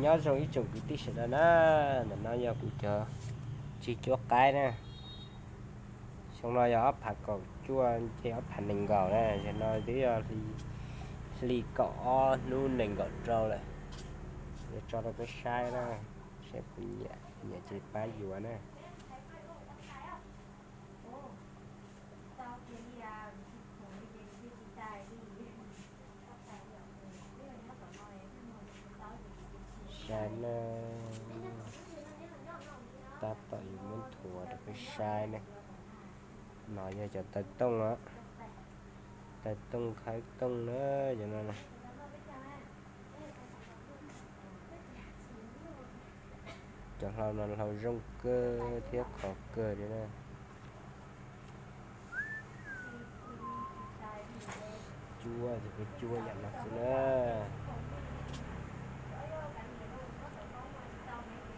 Nyob zoo ib tsoom kwv tij sawv daws na, ntawm no yog kuv cov tsig cuab qaib na. Xyoo no yog ob phav kaum cuaj nce ob phav nees nkaum na, yog no twb yog hli kaum ob hnub nees nkaum rau lawm. Yuav tso rau peb saib na, saib puas nyiam, nyiam ces pab yuav na. Saib na, tab tom yuav muab nthuav rau peb saib ne. No yog cov taw tooj os, taw tooj khawb tooj na, cov no na. Cov hlau no hlau zoo kawg thiab khov kawg li na. Cuab ces peb cuab yam no xwb na.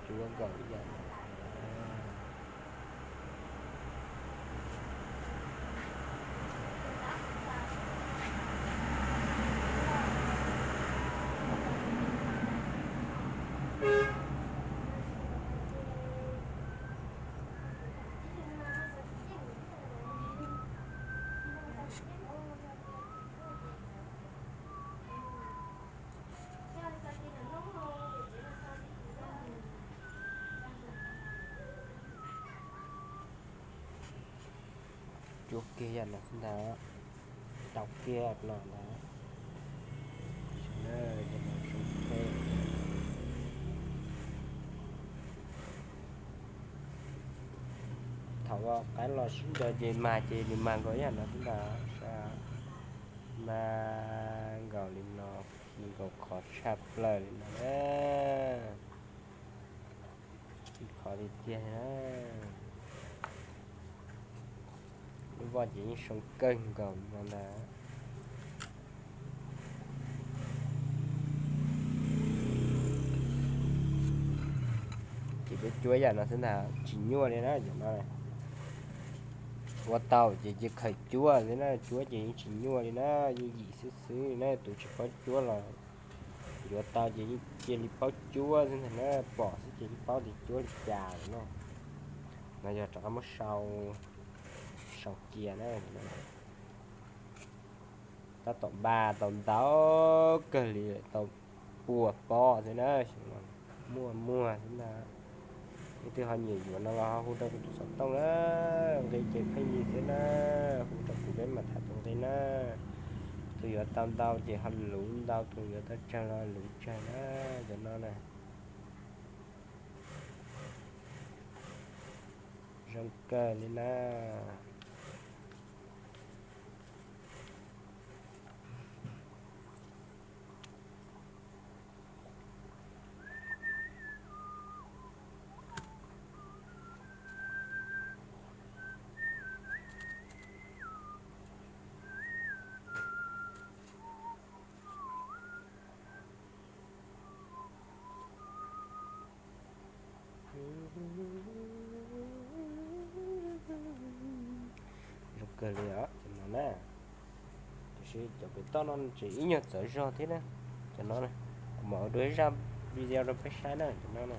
Cuab nkaus ib yam no xwb na. Cuab kiag yam no xwb ntag, tau kiag no ntag. Thaum qaib los sib ncaws ces mag ces nws mag nkaus yam no xwb ntag, mas nkaus li no, nws nkaus khov tshaj plaws li no na. Khov tiag tiag na. Lub voj ces yeej zoo kawg nkaus li no ntag. Ces peb cuab yam no xwb ntag, tsis nyuaj li na, cov no ua tau ces cia khaws cuab xwb na, cuab ces yeej tsis nyuaj li na, yeej yim xwb xwb li na, tus tsis paub cuab los yuav tau ces yeej cia li paub cuab xwb ntag na, pom xwb ces yeej paub tias cuab li cas lawm no. No yog rov qab muab sau, sau cia na. Tab tom npaj tau ntau kawg li, tau pua pob xwb na, muaj muag xwb ntag. Leej twg ho nyiam yuav no los ho hu rau kuv tus xov tooj na, nqi ces pheej yig xwb na, hu rau kuv peb mam tham tus nqi na. Tus yuav tau ntau ces ho luv ntau, tus yuav tau tsawg los luv tsawg na, cov no na. Zoo kawg li na. Zoo kawg li os cov no na. Tiam sis cov pem toj no tseem ib nyuag txawv zog thiab na. Cov no, kuv mam ua dua ib zaj video rau peb saib na, cov no na.